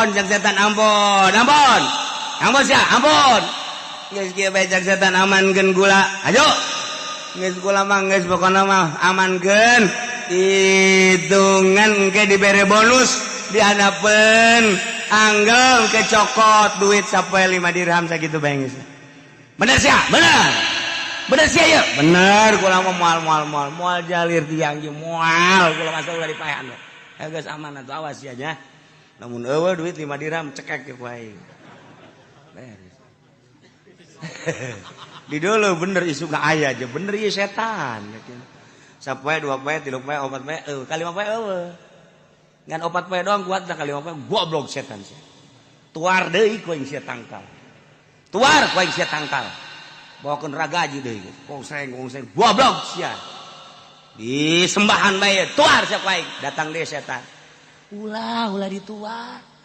Ampun cek setan, ampun, ampun. Ampun sia, ampun. Geus kieu bae cek setan, amankeun gula. Ayo. Geus gula mah geus, pokona mah amankeun. Hitungan engke dibere bonus dihandapeun anggel kecokot duit sampai 5 dirham sakitu bae geus. Bener sia? Bener. Bener sia ya? Bener, kula mah moal moal moal moal jalir tiang ge moal kula masa ulah dipaehan. Ya geus aman atuh, awas ya nya. Lamun eueuh duit 5 dirham, cekek ku aing. Beres. Di dulu bener isu ka aya aja, bener ieu setan. Sapoe, dua poe, tilu poe, opat poe, eueuh, kalima poe eueuh. Ngan opat poe doang kuat dah, kalima poe goblok setan sia. Tuar deui ku aing sia tangkal. Tuar ku aing sia tangkal. Bawakeun ragaji deui. Kongseng kongseng goblok sia. Disembahan bae tuar sia ku aing. Datang deui setan. Ulah, ulah dituar.